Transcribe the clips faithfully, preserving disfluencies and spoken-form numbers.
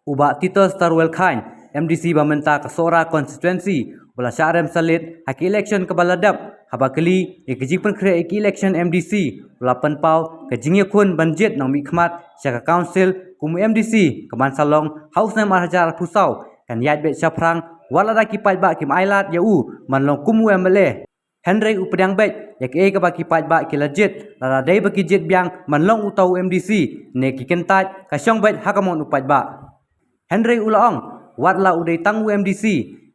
U Bah Titus Tarwel Chyne, M D C ba mynta ka Sohra constituency, u la shah rem salit ha ki election kaba la dep, haba kylli ïa ki jingpynkhreh ïa ki election M D C, u la pynpaw ka jingïakhun ban jied nongmihkhmat sha ka council kum u M D C ka ban sa long ha u snem ar hajar arphew saw kan ïaid beit shaphrang, wat lada ki paidbah kim ailad ïa u ban long kum u M L A. Hynrei u pdiang beit ïa kaei kaba ki paidbah ki la jied, lada dei ba ki jied biang ban long uta u M D C, ne ki kyntait ka shong beit ha ka mon u paidbah. Hynrei u la ong, wat la u dei tang u M D C,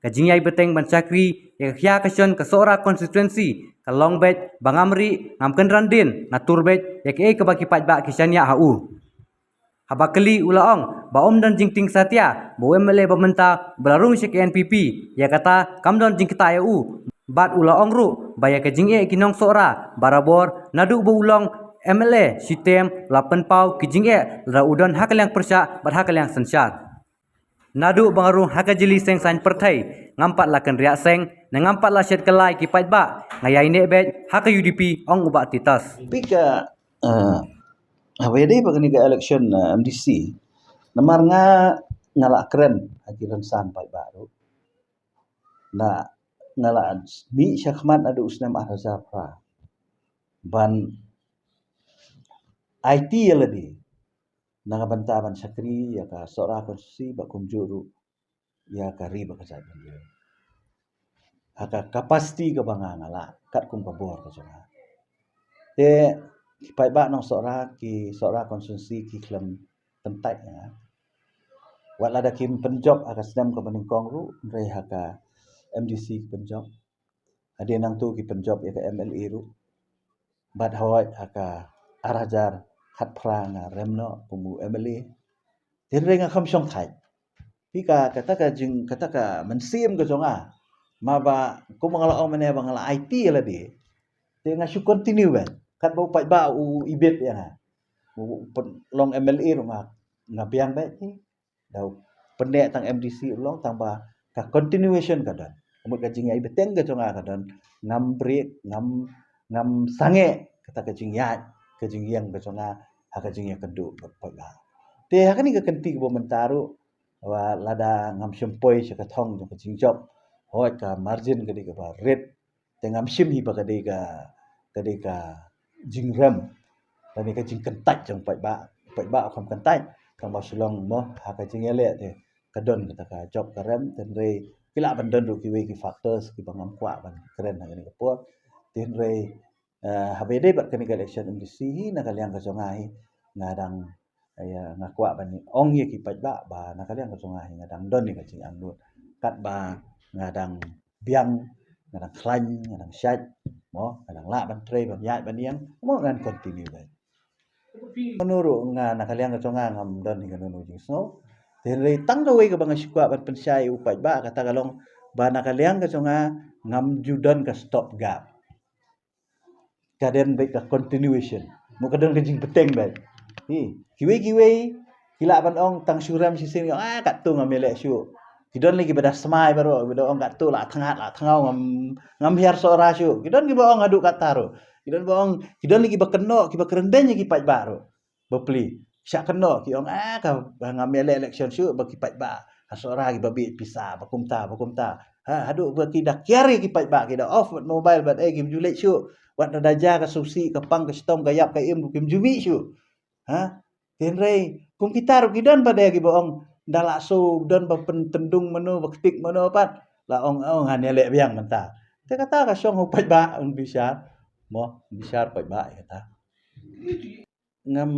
ka jingïai bteng ban shakri ïa ka khia ka shon ka Sohra constituency ka long beit ba ngam rieh, ngam kynran dien, nga tur beit ïa kaei kaba ki paidbah ki shaniah ha u. Haba kylli u la ong ba ym don jingtieng satia ba u M L A ba mynta ba la rung sha ka N P P, ïa kata kam don jingktah ïa u. Bad u la ong ruh ba ïa ka jingeh ki nong Sohra barabor naduh ba u long M L A shitem la pynpaw ki jingeh lada u don ha ka liang pyrshah bad ha ka liang synshar. Naduh ba nga rung ha ka jylliew seng saiñ pyrthei, ngam pat la kynriah seng ne ngam pat la shet kylla ïa ki paidbah, nga ïai neh beit ha ka U D P, ong u Bah Titus. Phi ka, eh, haba ïadei bad kane ka election, eh, M D C, namar nga, nga la kren ha ki rynsan paidbah ruh. Na, nga la mih shakhmat naduh u snem ar hajar phra ban aiti ïa lade na ka bynta ban shakri ïa ka Sohra constituency bad kumjuh ruh ïa ka ri bad ka jaitbynriew ha ka capacity kaba nga, nga lah katkum ka bor ka jong nga. Te ki paidbah nong Sohra, ki Sohra constituency ki khlem kyntait ïa nga. Wat lada kim pynjop ha ka snem kaba nyngkong ruh, hynrei ha ka M D C ki pynjop. Hadien nangta ki pynjop ïa ka M L A ruh. Bad hooid ha ka ar hajar khatphra nga rem noh kum u M L A. Hynrei nga kham shongthait. Phi ka, kata ka jing, kata ka mynsiem ka jong nga. Ma ba, kum nga la ong mynne ba nga la aiti ïa lade. Te nga shu continue beit. Katba u paidbah u ibit ïa nga. U pyn-, long M L A ruh nga, nga biang beit. Da u pynneh tang M D C u long tang ba ka continuation ka don. Ka mut ka jingïai bteng ka jong nga ka don. Ngam brek, ngam, ngam sangeh kata ka jingïaid, ka jingïeng ka jong nga ha ka jingïakynduh bad paidbah. Te ha kane ka kynti kaba mynta ruh, wat lada ngam shym poi sha ka thong jong ka jingjop, hooid ka margin ka dei kaba rit. Te ngam shim hi ba ka dei ka, ka dei ka jingrem lane ka jingkyntait jong paidbah. Paidbah kham kyntait, tang ba shu long mo ha ka jingïaleh te ka don kata ka jop ka rem, te hynrei ki lah ban don ruh kiwei ki factors kiba ngam kwah ban kren ha kane ka por. Te hynrei, eh, haba ïadei bad kane ka election M D C hi, na ka liang ka jong nga hi, nga dang, ïa, nga kwah ban ong ïa ki paidbah ba na ka liang ka jong nga hi nga dang don ïa ka jingangnud. Katba nga dang biang, nga dang khlaiñ, nga dang shait, mo, nga dang lah ban trei, ban ïaid, ban ïeng, mo, ngan continue beit. Mano ruh nga na ka liang ka jong nga ngam don hi kano kano jingsngew. Te hynrei tang kawei kaba nga shu kwah ban pynshai u paidbah kata ka long ba na ka liang ka jong nga ngam ju don ka stop gap. Ka don beit ka continuation. Mo ka don ka jingbteng beit. Hi, kiwei kiwei ki lah ban ong tang shu rem shisien ki ong, ah, katto ngam ïaleh shuh. Ki don lei kiba da smai baroh, kiba da ong katto la thngat la thngaw ngam, ngam hiar Sohra shuh. Ki don kiba ong haduh katta ruh. Ki don ba ong, ki don lei kiba kynnoh, kiba kren beiñ ïa ki paidbah ruh. Bapli, shah kynnoh ki ong, ah, ka ba ngam ïaleh election shuh ba ki paidbah ha Sohra kiba bieit pisa, ba kumta, ba kumta. Ha, haduh ba ki da kiar ïa ki paidbah, ki da off bad mobile bad eh kim ju leit shuh. Wat da jia ka sngewsih, ka pang, ka shitom, ka ïap, ka im ruh kim ju mih shuh. Ha? Te hynrei kum kita ruh ki don pat de kiba ong da la shu don ba pyntyndung mano, ba ktik mano pat la ong, ong ngan ïaleh biang mynta. Te kata ka shong ha u paidbah un bishar. Mo, bishar paidbah ïa kata. Ngam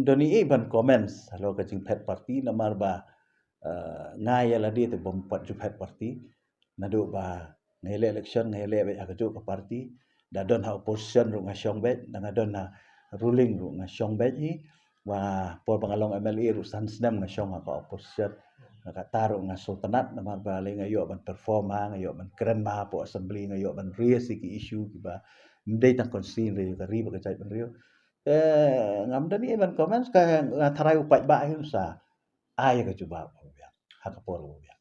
don ei ei ban comments halor ka jingphet party namar ba, eh, nga ïa lade te bym pat ju phet party. Naduh ba nga ïaleh election, nga ïaleh beit ha kajuh ka party. Da don ha opposition ruh nga shong beit, da nga don ha ruling ruh nga shong beit hi. Ba por ba nga long M L A ruh san snem nga shong ha ka opposition. Nga kata ruh nga sngewtynnat namar ba lei nga ïoh ban perform ma, nga ïoh ban kren ma hapoh assembly, nga ïoh ban raise ïa ki issue kiba ym dei tang constituency ka ri bad ka jaitbynriew. Eh, ngam don ei ei ban comments, ka nga tharai u paidbah hi un sa ai ka jubab kaba biang ha ka por kaba biang.